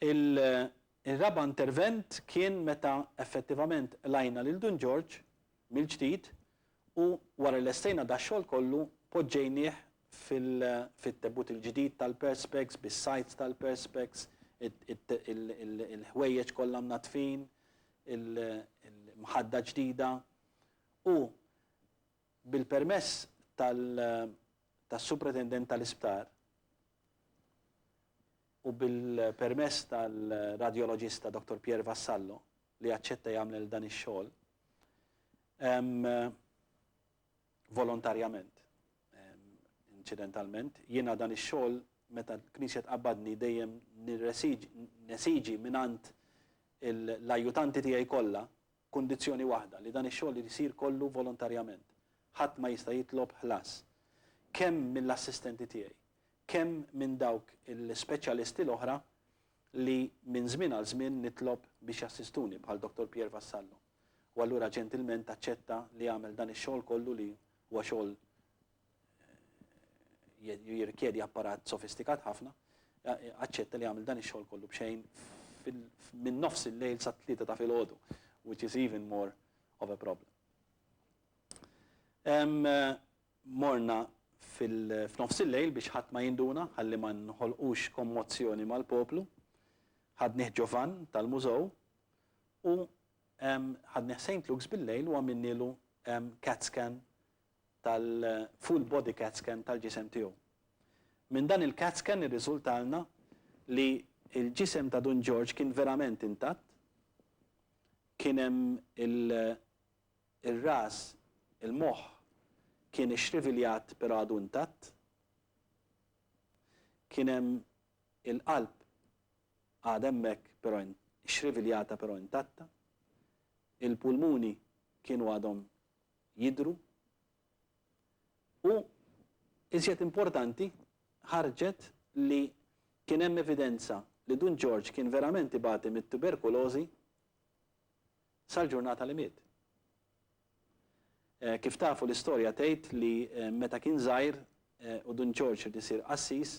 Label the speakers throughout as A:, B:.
A: Ir-raba' intervent kien meta effettivament qlajna lil Dun Ġorġ mill-ġdid u wara li lestejna dax-xogħol kollu poġġejnieh fit-tebut il-ġdid tal-perspex, bis-sides tal-perspex, il-ħwejjeġ kollha mnaddfin, il-mħadda ġdida u bil-permess tas-Supretendent tal-Isptar u bil-permess tal-radjoloġista Dottor Pierre Vassallo li aċċetta jagħmel dan ix-xogħol volontarjament, inċidentalment, jiena dan ix-xogħol meta l-Knisja tqabbadni dejjem nesiġi mingħand l-ajjutanti tiegħi kollha kundizzjoni waħda, li dan ix-xogħol irid isir kollu volontarjament. Ħadd ma jista' jitlob ħlas. Kemm mill-assistenti tiegħi, kemm minn dawk il-speċjalisti l-oħra li minn żmien għal żmien nitlob biex jassistuni bħal Dottor Pierre Vassallo. U allura ġentilment aċċetta li jagħmel dan ix-xogħol kollu li huwa xogħol jirrikjedi apparat sofistikat ħafna, aċċetta li jagħmel dan ix-xogħol kollu b'xejn minn nofs il-lejl sat-tlieta ta' filgħodu, which is even more of a problem. Morna f'nofs il-lejl biex ħadd ma jinduna ħalli ma nħolqux kommozzjoni mal-poplu. Ħadnih ġo vann tal-mużew u ħadnih St. Luke's bil-lejl u għamilnielu CAT scan tal-full body CAT scan tal-ġisem tiegħu. Minn dan il-CAT scan irriżultalna li l-ġisem ta' Dun Ġorġ kien verament intatt, kien hemm ir-ras, il-moħħ kien ixxriviljat però għadu intatt, kien hemm il-qalb għadha hemmhekk però xxriviljata però intatta, il-pulmuni kienu għadhom jidhru u, iżjed importanti, ħarġet li kien hemm evidenza li Dun Ġorġ kien verament ibati mit-tuberkulożi sal-ġurnata li miet. Kif tafu l-istorja tgħid li meta kien żgħir u Dun Ġorġ ried isir qassis,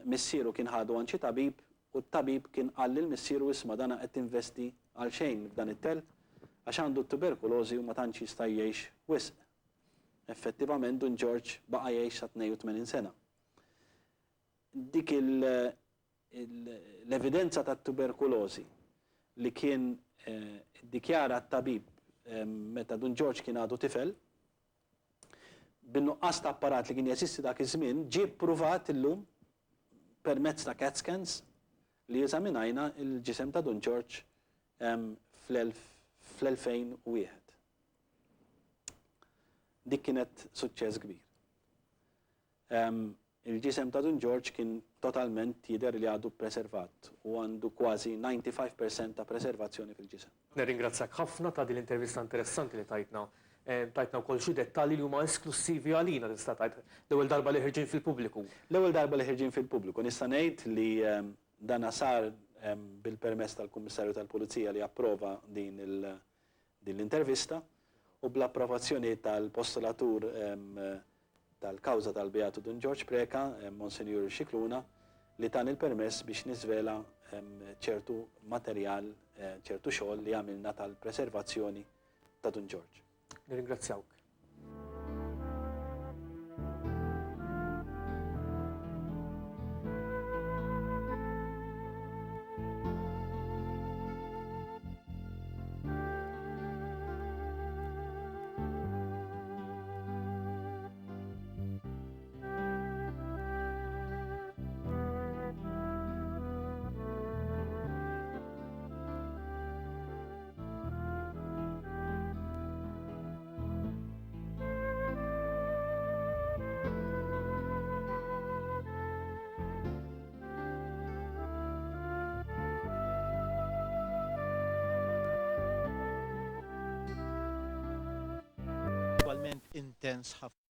A: Missieru kien ħadu għand xi tabib u t-tabib kien qal lil missieru isma' dana qed tinvesti għal xejn f'dan it-tell għax għandu t-tuberkulożi u ma tantx jista' jgħix wisq. Effettivament Dun Ġorġ baqa' jgħix sa 82 sena. Dik l-evidenza tat-tuberkulożi li kien iddikjara t-tabib meta Dun Ġorġ kien għadu tifel, bin-nuqqas ta' apparat li kien jeżisti dak iż-żmien, ġie ppruvat illum permezz ta' CAT scans li eżaminajna l-ġisem ta' Dun Ġorġ fl-2001. Dik kienet suċċess kbir. Il-ġisem ta' Dun Ġorġ kien totalment jidher li għadu ppreservat u għandu kważi 95 per cent ta' preservazzjoni fil-ġisem.
B: Nirringrazzjak ħafna ta' din l-intervista interessanti li tajtna. Tajtna wkoll xi dettalji li huma esklussivi għalina tista' tgħid. L-ewwel darba li ħerġin fil-pubbliku.
A: L-ewwel darba li ħerġin fil-pubbliku. Nista' ngħid li dana sar bil-permess tal-Kummissarju tal-Pulizija li approva din din l-intervista u bl-approvazzjoni tal-postulatur tal-kawża tal-Beatu Dun Ġorġ Preca, Monsinjur Scicluna, li tani l-permess biex niżvela ċertu materjal, ċertu xogħol li għamilna tal-preservazzjoni ta' Dun Ġorġ.
B: Nirringrazzjawk.
C: Attwalment intens ħafna.